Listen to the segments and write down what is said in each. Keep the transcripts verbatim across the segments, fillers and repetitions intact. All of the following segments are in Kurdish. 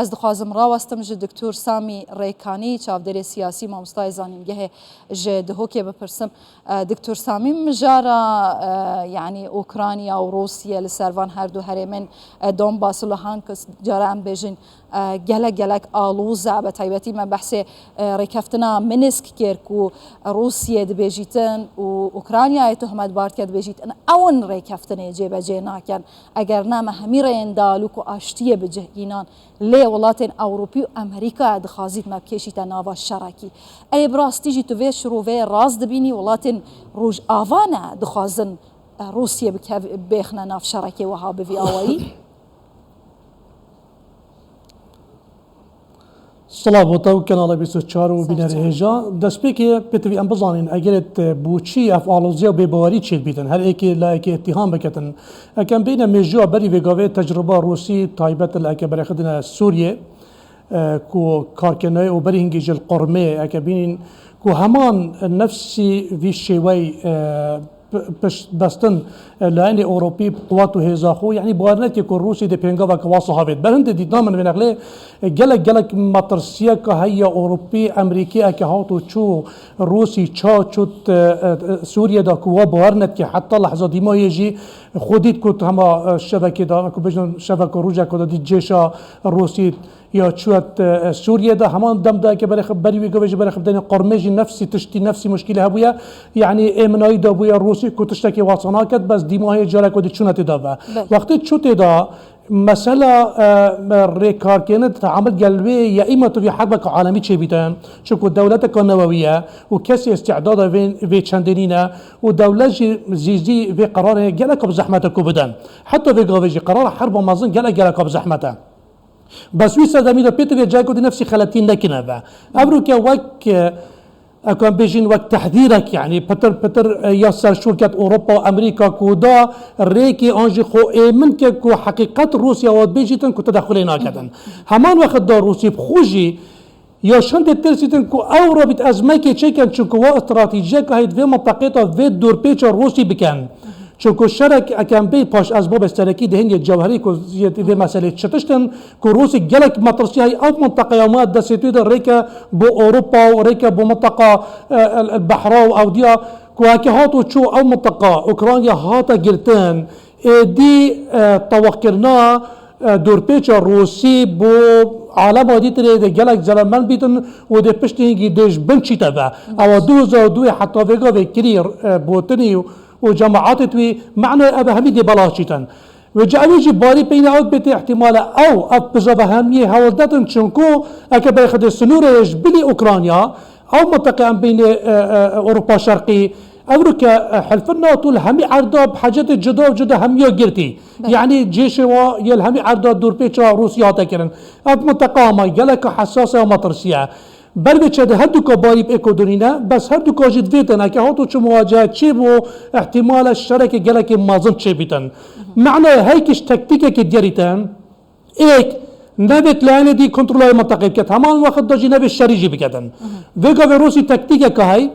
Ez dixwazim rawestim ji Doktor Samî Rêkanî, çavdêrê siyasî, mamostayê zanîngehê ji Dihokê bipirsim. E, Doktor Samî, mijara, e, yanî Ukrayna û Rûsya li ser van her du herêmên, e, Donbas û Luhansk, cara em bêjin, e, gelek gelek aloz e. Bi taybetî me behsê, e, rêkeftina Minsk kir ku Rûsya dibêjîtin û Ukraynayê tohmetbar dike, dibêjîtin ew in rêkeftinê cêbecê nakin. Eger ne, me hemî rêyên dialog û aştiyê bi cih înan. Lê welatên Ewropî û Amerîkaya dixwazît me bikêşîte nava şerekî. Erê, bi rastî jî tu vê şiroveyê rast dibînî, welatên Rojava ne dixwazin, e, Rûsiyê bikev-, bêxine nav şerekê wiha bi vî awayî? Silav bo te û Kanala bîst û çar û bînerê hêja. Destpêkê pêtivî em bizanîn, egerê, e, bo çi ev aloziya û bêbawerî çêdibîtin, her êkê layekê îttiham biketin. Eke em bêne mêjûya berî vê gavê tecruba Rûsî, taybet li eke berê xwe dine Sûriyê, e, ku karkirine û berî hingî jî li Qurmê, eke bînîn ku heman nefsî vî şêwey, e, p-, piştbestin, e, layînê Ewropî bi quwet û hêza xwe, yanî bawer neke ku Rûsî dê pêngaveke wasa havêt. Ber hindê dîtina min vê nexlê, e, gelek, gelek metirsiyeke heye Ewropî, Emerîkê eke hat û çû Rûsî ça çût, e, e, Sûriyê de ku wa bawer nedike, heta lehza dîmayê jî xwe dît ku hema, e, şevekê de, ku bêjin şeveke rojeke de dît cêşa Rûsî ya çûyet, e, Sûriyê de, heman dem de eke berê xwe berî wî gavê ji berê xwe bidêne Qurmê jî nefsî tiştî, nefsî muşkîlê hebûye. Yanî êminayî dabûye Rûsî ku tiştekê wasa naket, bes dîmahê careke dî çûne tê de ve. Belê. Wextê çû tê de, mesela, e, rêkarkirine teamil gel wê ya îma tu vî herbeke alemî çêbîtin, çunku dewleteke newewî ye û kesî îstîdada vê, vê çendê nîne û dewlet jî zî zî vê qerarê geleka bi zehmet e ku bidin. Heta vê gavê jî qerara herba mezin gelek geleka bi zehmet e. Bes wî serdemî de pê tu vê cayê ku di nefsî xeletî nekine ve. Evroke wek, e, eko em bêjin wek tehdîrek, yanî pitir pitir, e, ya serşûr ket Ewropa û Amerîka ku da rêkê an jî xwe êmin ke ku heqîqet Rûsya wa dibêjîtin ku tedexulê nakedin. Heman wexit da Rûsî bi xwe jî ya şindê tirsîtin ku ew rabît ezmekê çêkin, çunku wa stratejiyeka heyî di vê minteqê de vê dorpêça Rûsî bikin. Çunku şerek eke em bê paş ez babê serekî dihên yê cewherî ku yê vê meselê çi tişt in, ku Rûsî gelek metirsiya heyî ev minteqeya ma destê wî de rêke bo Ewropa û rêke bo minteqa, e, el, el Behra û Ewdiya, ku eke hat û çû ew minteqa Ukrayna hate girtin, êdî, e, tewaqkirina, e, dorpêça Rûsî bo alema dîtirê dê gelek zeremend bîtin û dê piştî hingî dê ji bin çîte ve. Ewa du hezar û duyê heta vê gavê kirî, e, botinî û, û cemaetê wî, manayê ev hemî dê bela çîtin. Wê ca ew jî barî peyne ew bêtê ihtimale ew, ev pija ve hemiyê hewldetin, çunku eke berê xwe dê sinûrê ji bilî Ukrayna, ew minteqe em bînê, e, e, Ewropa Şerqî, evroke, e, hilfin NATO li hemî erda bi hecetê cuda û cuda hemiya girtî. Belê. Yanî cêşê wa yê li hemî erda dorpêça Rûsya hate kirin. Ev minteqa ama geleka hesas e, metirsî ye. Ber vê çi de her du ka barî bi êko dirîne, bes her du ka jî divêtin, eke hato çi muwacehe çê bû, ihtimale şerekê gelekê mezin çêbîtin. Manayê her yekî ji tektîkekê diyarîtin, êk nevêt layînê dî kontrolayê minteqê biket. Heman wexit de jî nevêt şerî jî biketin. Vê gavê Rûsî tektîkeke hey,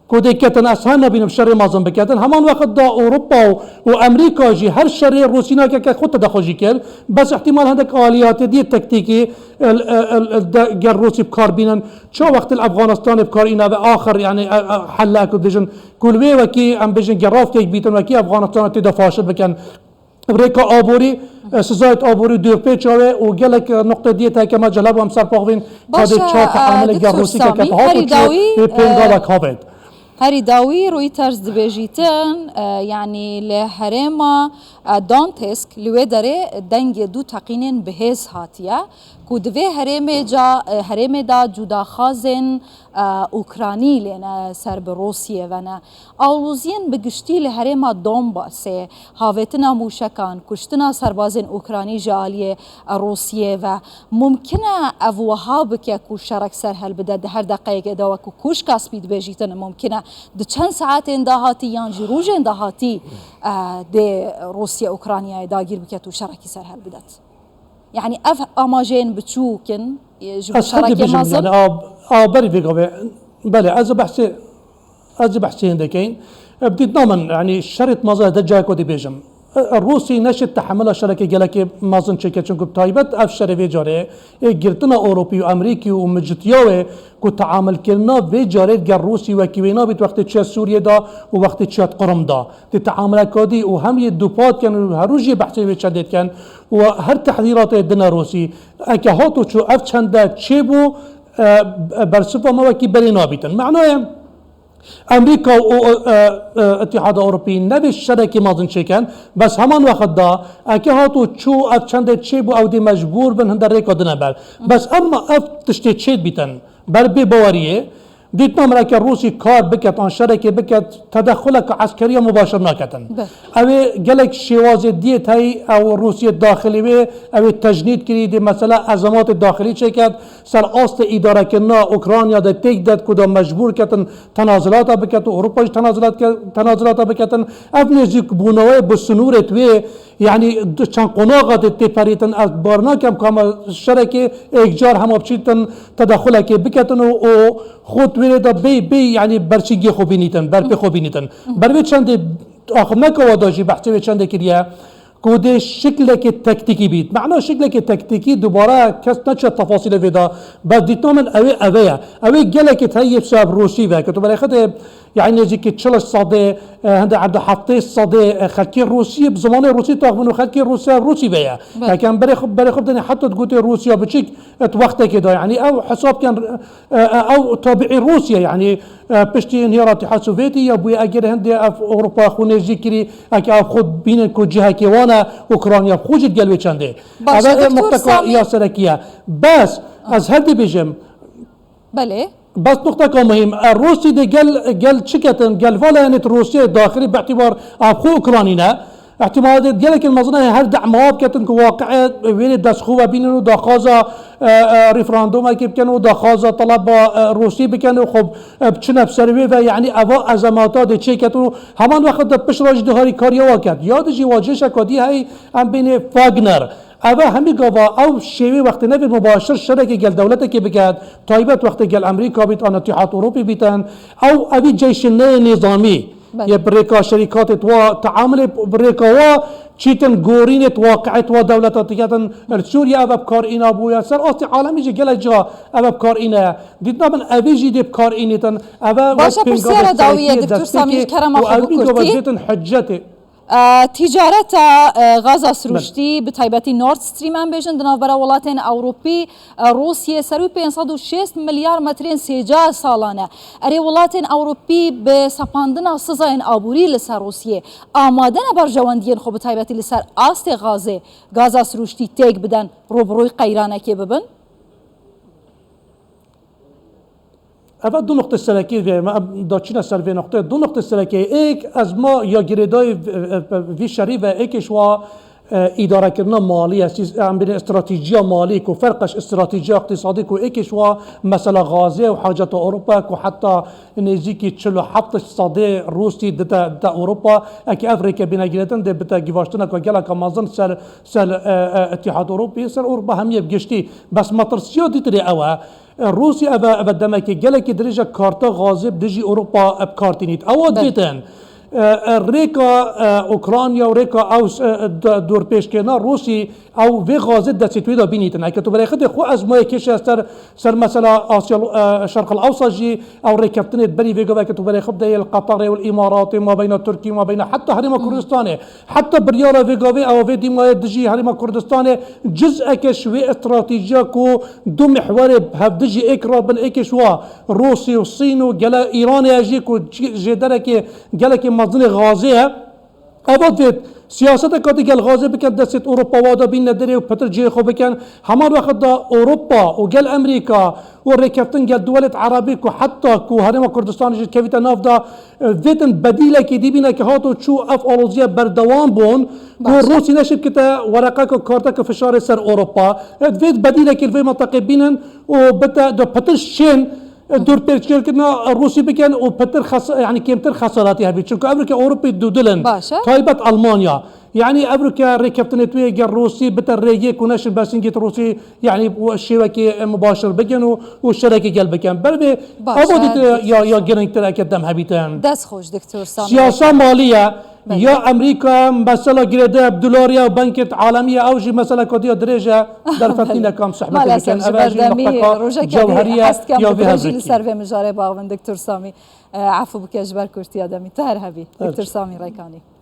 ku dê ketin ez her nebînim şerê mezin biketin. Heman wexit de Ewropa û, û Amerîka jî her şerê Rûsî nake ke xwe tedexul jî kir. Bes ihtimal hindek aliyatê diyê tektîkî el, el, el, el de ger Rûsî bi kar bînin. Çawa wextê li Efxanistanê bi kar îne ve axir, yanî, e, e, helle ku dibêjin ku li wê wekî em bêjin geravkek bîtin, wekî Efxanistana tê de faşil bikin. Rêka aborî, e, sizayet aborî dûr pê çawe û gelek, e, noqtê diyê te ke me celeb em ser paxvîn, ka dê Başa, çawa e, teamilê gel Doktor Rûsî ke Samî, kete hat û herî çû dawî, vê pênga e, wek havêt. Herî dawî Reuters dibêjîtin, e, yanî li herêma, e, Donetsk li wê derê dengê du teqînên bi hêz hatiye ku di vê herêmê ca, e, herêmê de cudaxazên, e, Ukranî lêne ser bi Rûsiyê ve ne. Aloziyên bi giştî li herêma Donbasê, havêtina mûşekan, kuştina serbazên Ukranî ji aliyê Rûsiyê ve, mumkin e ev wiha bike ku şerek ser helbide di her deqeyekê de, wekî kûşka spî dibêjîtin, mumkin e di çend saetên dahatî yan jî rojên dahatî, e, dê Rûsya Ukraynayê dagîr biket û şerekî ser helbidet. Yanî ev amajeyên biçûk in, e, ji bo şerekê mezin. Ez hindê bêjim, yanî a, a berî vê gavê, belê, ez ê behsê, ez ê behsê hindê keyin. E, bi dîtina min, yanî şerê di mezin de cayek wê dê bêjim. Rûsî neşit tehemila şerekê gelekê mezin çêke, çunku bi taybet ev şerê vê carê ê girtina Ewropî û Amerîkî û micitiya wê ku teamilkirina vê carê gel Rûsî wekî wê nabît wextê çiya Sûriyê da û wextê çiya Qrim da. Di teamileka dî û hem yê dupa dikin û her roj yê behsê wê çendê dikin û her tehdîratê dine Rûsî. Eke hato çû ev çende çêbû, e, bersiva me wekî berê nabîtin. Manaya Amerîka û, e, e, Îtîhada Ewropî nebê şerekî mezin çêken, bes heman wexit da eke hato çû ev çendê çêbû ew dê mecbûr bin hinde rêka dine ber. Bes emma ev tiştê çêdibîtin ber bê baweriyê, dîtina min eke Rûsî kar biket an şerekê biket, tedexuleke eskeriya mubaşir naketin. Be. Ew ê gelek şêwazê diyê tey ew Rûsiyê daxilî wê, ew ê tecnîd kirî, dê mesela ezematê daxilî çêket, ser astê îdarekirina Ukrayna de têk det ku da mecbûr ketin tenazilata biket û Ewropa jî tenazilat ke-, tenazilata biketin. Ev nêzîkbûnawê bi sinûrê wê, yanî di çend qonaxa de tê perîtin, ez bar nakem ka me şerekê êkcar hema biçîtin tedexulekê biketin û, û xwe di wê rê de bê, bê, yanî berçîgê xwe bînîtin, berpê xwe bînîtin. Ber vê çendê axivneka we da jî behsê wê çendê kiriye. Ku dê şiklekê tektîkî bît. Mena şiklekê tektîkî dubare kes neçe tefasîlê vê de. Bes dîtina min ew ê, ev ê ye. Ew ê gelekê tey yê bi Rûsî ve. Ke tu berê xwe de, yanî nêzîkî çil sedê, e, hinde erdî heftê sedê, e, xelkê Rûsî bi zimanê Rûsî tax bin û xelkê Rûsî ev Rûsî ve ye. Be. Yakan berê xwe, berê xwe bidenê heta tu gotê Rûsya biçîk, e, tu wextekê de. Yanî ew hesabken, e, e, ew tabiî Rûsya, yanî E, piştî nêra Îtîhad Sovyetî ya bûye, eger hindê ev Ewropa xwe nêzîk kirî, eke ev xwe bînin ku cihekê wan e, Ukrayna xwe jî digel wê çendê. Baş e, Ev e doktor muhteka Samî. Ya serekî ye. Bes, ez her dibêjim. Belê. Bes nuqteka muhîm. E, Rûsî de gel, gel çi ketin, gel vala yanê Rûsiyê daxilî bi îtîbar ev xwe Ukraynî ne. Îhtimalê gelekên mezin heye her dema bikin ku waqiê wê rê dest xwe ve bînin û daxwaza, e, e, referandumekê bikin û daxwaza teleba, e, Rûsî bikin û xwe, e, biçine bi ser wê ve, yanî eva ezemata dê çêket û heman wext de pişt re jî di harîkariya wa ket. Ya di jî wacêşeka dî heye em bênê Wagner. Eva hemî gava ew şêwê wextê nevê mubaşir şerekê gel dewletekê biket, taybet wextê gel Amerîka bît, an Îtîhad Ewropî bîtin, ew evî ceyşê neyê nîzamî. Belê. Yê bi rêka şerîkatê wa teamilê bi rêka wa çîtin gorînê waqiê wa dewleta diketin. Li Sûriye ev bi kar îna bûye. Ser astê alemî jî gelek ca ev bi kar îne. Dîtina min evî jî dê bi kar înîtin. Ev Baş e, wek pirsiyara pêngavê dawî ye, serekî ye, Doktor Samî, destekê kerema û xwe evî bikurt gava kî? Dibêtin hicetê. E, ticareta, e, gaza sirûştî, bi taybetî Nord Stream em bêjin, di navbera welatên Ewropî, e, Rûsiyê ser wî pênc sed û şêst milyar metrên sêca salane. Erê, welatên Ewropî bi sepandina sizayên aborî li ser Rûsiyê amade ne berjewendiyên xwe bi taybetî li ser astê gazê, gaza sirûştî têk bidin, rûbirûyî qeyranekê bibin? Eva du nuqtê serekî ve, me em daçîne ser vê nuqtê. Du nuqtê serekî. Êk, ez ma ya girêdayî v-, v-, v-, vî şerî ve êkê ji wa, e, îdarekirina malî ye, sîs-, em bênê stratejiya malî, ku ferqeş stratejiya iqtîsadî, ku êkê ji wa mesela gazê û haceta Ewropa, ku heta nêzîkî çil û heft sedê Rûsî dite, dite Ewropa, eke ev rêke bîne girêtin, dê bite givaştineka geleka mezin ser, ser, e, e, Îtîhad Ewropî, ser Ewropa hemiyê bi giştî. Bes metirsiya dîtirê ew e. Rûsya ev e, ev e demekê gelekî dirêj e karta gazê bi dijî Ewropa bi kar tînît. Ewa Belê. Dibêtin, e, e, rêka, e, Ukrayna û rêka ew, e, d-, dorpêçkirina Rûsî ew vê gazê destê wê de bînîtin. Eke tu berê xwe de xwe ezmayê kêşe ser, ser mesela Asya, e, Şerq el Ewsa jî ew rêkeftinê berî vê gaveke tu berê xwe de yê li Qatarê û li Îmaratê, ma beyna Tirkî, ma beyna heta Herêma Kurdistanê. Heta biryara vê gavê ew vê dîmayê dijî Herêma Kurdistanê cizeke ji wê stratejiya ku du mihwerê hevdijî êk rabin êkê ji wa Rûsî û Sîn û gele Îranê ye jî ku jê derekê gelekê mezinê gazê ye. Evat vêt siyaseteka digel gazê bikin destê Ewropa wa da bînne derê û pitir cihê xwe bikin. Heman wexit da Ewropa û gel Amerîka û rêkeftin gel duwelêt Erebî ku heta ku Herêma Kurdistanê jî kevîte nav da, e, vêtin bedîlekî dî bîne ke hato çû ev aloziye berdewam bûn ku Baş e. Rûsî neşê bikite wereqeke karteke fişarê ser Ewropa. E, vêt bedîlekî li vê menteqê bînin û bite de pitir şên, e, dorpêçkirina Rûsî bikin û pitir xes-, yanî kêmtir xesaretî hebî. Çunku ev rike Ewropî dudil in. Baş e. Taybet Almanya. Yanî ev rike rêkeftinê tu yê gel Rûsî bite rêyê ku neşin bersîngê tu Rûsî, yanî şêwekê mubaşir bikin û, û şerekê gel bikin. Ber vê Baş ev e, dît ya, ya girîngtir eke dem hebîtin. Dest xweş, Doktor Samî. Siyasa malî ye. Ya Amerîka mesela girêdayî bi dolar ya û bankê alemî ye, ew jî mesela kodiya dirêj e, derfetîne kam sohbetê bikin. Ev jî nuqteka cewherî ye ya vê hevrêkê. Li ser vê mijarê baxivin Doktor Samî. Efû bike ji ber kûrtiya demî. Tu her hebî. Doktor Samî Rekanî.